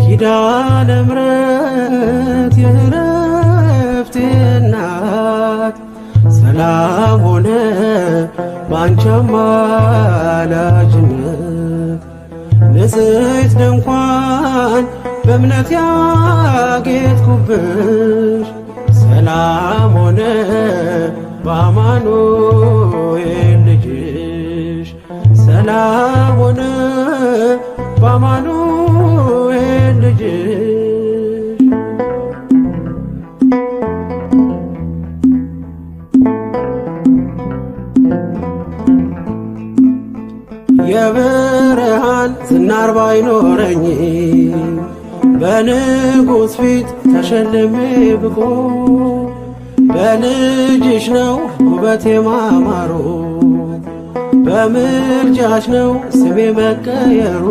ኪዳነ ምሕረት የእረፍቴ እናት፣ ሰላም ሆነ ባንቺ አማላጅነት። ንጽሕት ድንኳን በእምነት ያጌጥኩብሽ፣ ሰላም ሆነ በአማኑኤል ልጅሽ፣ ሰላም ሆነ በአማኑኤል ልጅሽ። የብርሃን ዝናር ባይኖረኝ፣ በንጉሥ ፊት ተሸልሜ ብቆ፣ በልጅሽ ነው ውበቴ ማማሩ፣ በምልጃሽ ነው ስሜ መቀየሩ።